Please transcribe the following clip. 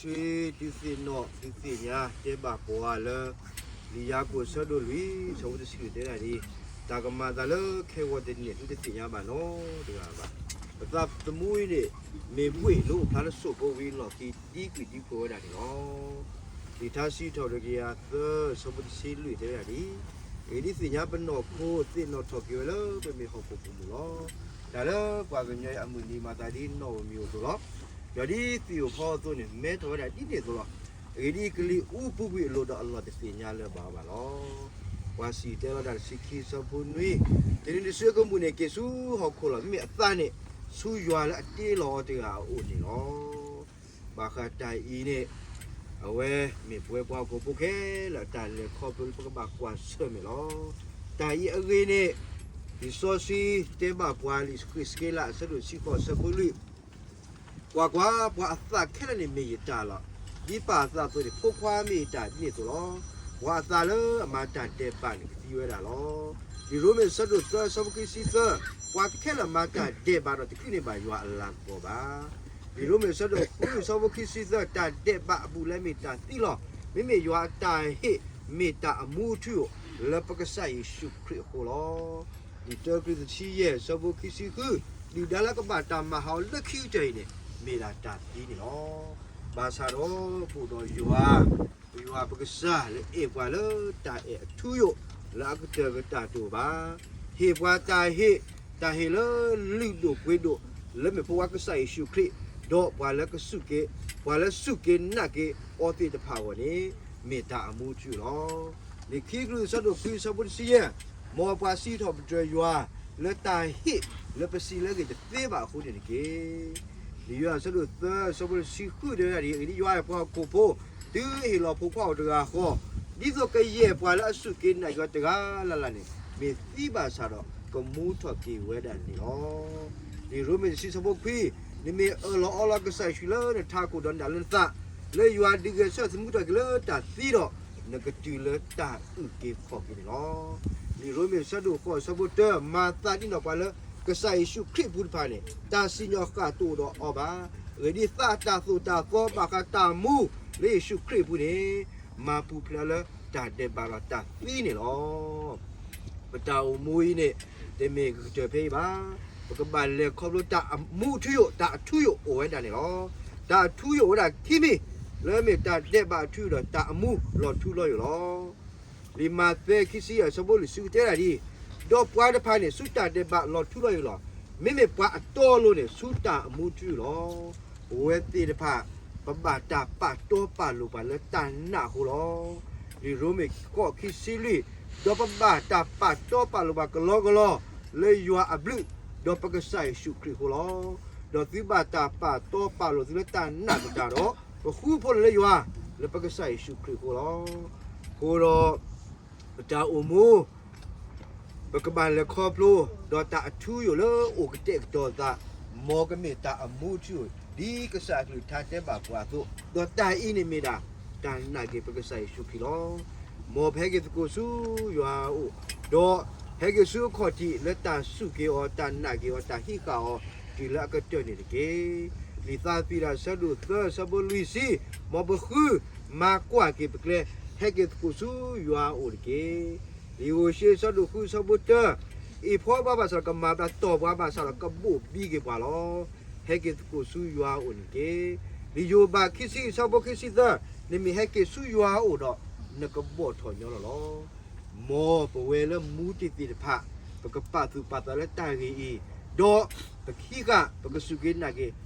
သုးမုၢ်ဒိၣ်သုးမုၢ်ခွံ သုသ့ၣ်နီၣ်သုသ့ၣ်ညါတဲဘၣ်ပှၤလၢ လံာ်ယၤကိာ်ဆၢဒိၣ်လွံၢ် ဆၢဖိတဆံလွံၢ်တဲဒၣ်ဒ်, တၢ်ကမၤအသးလၢခဲဂီၤတနံၤ သုတသ့ၣ်ညါဘၣ်နီတဂၤဘၣ်. ပသးသမူအံၤန့ၣ် မ့ၢ်ဘှ့ၣ်လၢအိၣ်ဖျါလၢစိၣ်ဖိဝံၤအလီၢ်ခံ ဒံကွံာ်ဒံဖုးဝဲဒၣ်န့ၣ်လီၤ. လံာ်ထါစံးထီၣ်ပတြၢၤ ကယၤသၢ ဆၢဖိတဆံလွံၢ်တဲဝဲဒၣ်ဒ်, အဂ့ၢ်ဒ်အံၤ, သ့ၣ်ညါပနီၢ်ခိ သ့ၣ်နီၣ်ထီၣ်က့ၤဝဲလၢပမ့ၢ်ဟီၣ်ခိၣ်ပူၤမူလီၤ. တၢ်လၢပှၤကညီအမုၢ်နံၤမၤသးဒ်နီၣ်ဧိၤမံၤဧိၤအသိးလီၤ. ဒီးဒ်သ့ၣ်ဧိၤဖီအသိးန့ၣ် မဲထီၣ်ဝဲဒၣ်ဒ်န့ၣ်အသိးလီၤ. အဂ့ၢ်ဒ်အံၤ, ကလံၤအူပူၤကွံာ်အလိၤဒီးအလီၢ်တသ့ၣ်ညါလၢၤဘၣ်အီၤဘၣ်လီၤ. ပှၤစံၣ်တဲၤတဲလီၤတၢ်တဆံခံ ဆၢဖိနွံ, တနံၤနစုအကမူၣ်န့ၣ် က့ၤဆူဟီၣ်ခိၣ်လီၤ. မ့မ့ၢ်အသးန့ၣ် ဆူယွၤလၢအတ့လီၤအီၤတဂၤအအိၣ်န့ၣ်လီၤ. ဘၣ်ဃးတၢ်အံၤန့ၣ် အဝဲမ့ၢ်ပဝဲပှၤဟီၣ်ခိၣ်ဖိခဲလၢာ်အတၢ်လဲၤခီဖျိလၢပကဘၣ်ကွၢ်ဆၢၣ်မဲာ်လီၤ. တၢ်အံၤအဂ့ၢ်န့ၣ် လံာ်စီဆှံတဲဘၣ်ပှၤ လံာ်ဃ့းစက့လး အဆၢဒိၣ်တဆံဃိး ဆၢဖိလွံၢ်, ကွၢ်ကွၢ်, ပှၤအသးခဲလၢာ်န့ၣ်မ့ၢ်ယတၢ်လီၤ. ဒ်ပၢ်အသးအသိးန့ၣ် ဖိခွါမ့ၢ်ယတၢ်ဒ်န့ၣ်အသိးလီၤ. ပှၤအသးလၢအမၤတၢ်ဒဲးဘးန့ၣ် ကသံဝဲဒၣ်လီၤ. လံာ်ရိမ့ၤ ဆၢဒိၣ်သၢ ဆၢဖိခံဆံသၢ, ပှၤခဲလၢာ်မၤတၢ်ဒဲးဘးဒီး တချုးန့ၢ်ဘၣ်ယွၤအလၤကပီၤဘၣ်. လံာ်ရိမ့ၤ ဆၢဒိၣ်ဃု ဆၢဖိခံဆံသၢ, တၢ်ဒဲးဘးအဘူးအလဲမ့ၢ်တၢ်သံလီၤ. မ့မ့ၢ်ယွၤအတၢ်ဟ့ၣ် မ့ၢ်တၢ်အမူအထူအယိာ် လၢပကစၢ်ယ့ၣ်ၡူးခရံာ်အဃိလီၤ. လံာ်တၢကရံၣ်သူး တဆံယဲၢ် ဆၢဖိခံဆံဃု, ဒုၣ်ဒါလၢကဘၣ်တၢ်မၤဟးဂီၤလၢခံကတၢၢ်အံၤန့ၣ် မ့ၢ်ဒၣ်တၢ်သံန့ၣ်လီၤ. ဘၣ်ဆၣ်ဒီး ပအိၣ်ဒီးယွၤ, ပယွၤပကစၢ်လၢအဲၣ်ပှၤလၢတၢ်အဲၣ်အထူအယိာ် လၢအကတၢၢ်ကတၢၢ်တအိၣ်ဘၣ်. ဟ့ၣ်ပှၤတၢ်ဟ့ၣ်, တၢ်ဟ့ၣ်လၢလုၢ်ဒိၣ်ပှ့ၤဒိၣ် လၢမ့ၢ်ဖိခွါကစၢ်ယ့ၣ်ၡူးခရံာ်, ဒီးပှၤလၢကစူၢ်က့ၤ, ပှၤလၢစူၢ်က့ၤနာ်က့ၤအီၤသ့ၣ်တဖၣ်အဂီၢ်န့ၣ် မ့ၢ်တၢ်အမူအထူအယိာ်လီၤ. လံာ်ခံကရံၣ်သူး ဆၢဒိၣ်ဃု ဆၢဖိတဆံယဲၢ်, မ်ပှၤစံးထီၣ်ပတြၢၤယွၤ လၢတၢ်ဟ့ၣ်လၢပစံးလၢအဂ့ၢ်တသ့ဘၣ်အဃိန့ၣ်တက့ၢ်. လံာ်ယိၤဟၣ် ဆၢဒိၣ်သၢ ဆၢဖိတဆံဃုတဲဝဲဒၣ်ဒ်အံၤ, အဂ့ၢ်ဒ်အံၤ, ယွၤအဲၣ်ပှၤဟီၣ်ခိၣ်ဖိ, တုၤအဟ့ၣ်လီၤဖိခွါအီၤတဂၤဃီ, ဒ်သိးကယဲၢ်ပှၤလၢအစူၢ်က့ၤနာ်က့ၤအီၤတဂၤလၢ်လၢ်န့ၣ် မ့ၢ်သံဘၣ်ဆၣ်ဒီး ကမူထီၣ်က့ၤဝဲဒၣ်န့ၣ်လီၤ. လံာ်ရိမ့ၤ တဆံ ဆၢဖိခွံ, နမ့ၢ်အၢၣ်လီၤအီလီၤကစၢ်ယ့ၣ်ၡူးလၢနထးခိၣ်ဒီးနဒၣ်လၢနသး, လၢယွၤဒုးဂဲၤဆၢထၢၣ်သမူထီၣ်က့ၤလၢတၢ်သံဒီး, နကတုၤလၢတၢ်အုၣ်က့ၤခီၣ်က့ၤန့ၣ်လီၤ. လံာ်ရိမ့ၤ ဆၢဒိၣ်ဃိး ဆၢဖိတၢ, မၤသးဒ်န့ၣ်ဒီး ပှၤလၢကစၢ်ယ့ၣ်ၡူးခရံာ်အပူၤတဖၣ်န့ၣ် တၢ်စံၣ်ညီၣ်ဃၣ်တအိၣ်ဒီးအီၤဘၣ်. အဂ့ၢ်ဒ်အံၤ, သးအတၢ်သိၣ်တၢ်သီဘၣ်ဃးတၢ်မူလၢယ့ၣ်ၡူးခရံာ်အပူၤန့ၣ် မၤပူၤဖျဲးလၢတၢ်ဒဲးဘးဒီးတၢ်သံန့ၣ်လီၤ. ပတၢ်အိၣ်မူအံၤန့ၣ် တမ့ၢ်ကကတၢၢ်ဖဲအံၤဘၣ်. ပကဘၣ်လဲၤခီဖျိတၢ်အမူအထူအယိာ်, တၢ်အထူအယိာ်အိၣ်ဝဲဒၣ်န့ၣ်လီၤ. တၢ်အထူအယိာ်အိၣ်ဝဲဒၣ်ခံမံၤ, လၢမ့ၢ်တၢ်ဒဲးဘးအထူအယိာ်ဒီးတၢ်အမူလီၤထူလီၤယိာ်လီၤ. လံာ်မးသဲ ခံဆံယဲၢ် ဆၢဖိလွံၢ်ဆံ ကတဲဒၣ်ဒ်အံၤ, ဒီးပှၤတဖၣ်န့ၣ် ဆူတၢ်ဒဲးဘးလီၤထူလီၤယိာ်လီၤ. မ့မ့ၢ်ပှၤအတီအလိၤန့ၣ် ဆူတၢ်အမူအထူအယိာ်လီၤ. ပဝဲသ့ၣ်တဖၣ် ပဘၣ်တၢ်ပာ်တီပာ်လိၤပှၤလၢတၢ်နာ်အဃိလီၤ. လံာ်ရိမ့ၤ ဃိး ခံဆံလွံၢ်, ဒီးပဘၣ်တၢ်ပာ်တီပာ်လိၤပှၤကလီကလီ လၢယွၤအဘျုး, ဒီးပကစၢ်ယ့ၣ်ၡူးခရံာ်အဃိလီၤ. ဒီးသုဘၣ်တၢ်ပာ်တီပာ်လိၤသုလၢတၢ်နာ်သတးဒီး, ပဃူဖိးလိာ်လၢယွၤ, လၢပကစၢ်ယ့ၣ်ၡူးခရံာ်အဃိလီၤ. အဃိဒီး ပတၢ်အိၣ်မူ ပကဘၣ်လဲၤခီဖျိ ဒီးတၢ်အထူအယိာ်လၢအိၣ်ကတဲာ်ကတီၤသး, မ်ကမ့ၢ်တၢ်အမူအထူအယိာ် ဒ်ကစၢ်အကလုၢ်ကထါတဲဘၣ်ပှၤအသိး, ဒီးတၢ်အံၤန့ၣ်မ့ၢ်ဒၣ် တၢ်နာ်က့ၤပကစၢ်ယ့ၣ်ၡူးခရံာ်လီၤ. မ်ပဟဲက့ၤသကိးဆူယွၤအအိၣ်, ဒီးဟဲက့ၤဆူအခီၣ်ထံးလၢတၢ်စူၢ်က့ၤအီၤ, တၢ်နာ်က့ၤအီၤ, တၢ်ဟံးဃာ်အီၤ တုၤလၢအကတၢၢ်န့ၣ်တက့ၢ်. လံာ်သးပှၢ်တၢ် ဆၢဒိၣ်သၢ ဆၢဖိလွံၢ်ဆံ, မ်ပဃုမၤကွၢ်က့ၤပကျဲ, ဟဲက့ၤသကိးဆူယွၤအအိၣ်တက့ၢ်. လံာ်ဧိၤၡ့ ဆၢဒိၣ်ဃု ဆၢဖိတၢ, အ့ၣ်ဖှီဘၣ်ဘၣ်ဆၣ်ဒီးကမၤဘျါ, တီၢ်ပှၤဘၣ်ဆၣ်ဒီးကဘိၣ်ဘံက့ၤပှၤလီၤ. ဟဲက့ၤသကိးဆူယွၤအအိၣ်န့ၣ်တက့ၢ်. လံာ်ယိၤဘး ခံဆံ ဆၢဖိခံဆံသၢ, နမ့ၢ်ဟဲက့ၤဆူယွၤအအိၣ်ဒီး နကဘီၣ်ထီၣ်ညီလီၤလီၤ. မ်ပဝဲလၢမူတ့ၢ်သ့ၣ်တဖၣ် ပကပာ်သူၣ်ပာ်သးလၢတၢ်ဂ့ၢ်အံၤ, ဒီးပကဟံးဃာ် ပကစူၢ်က့ၤနာ်က့ၤ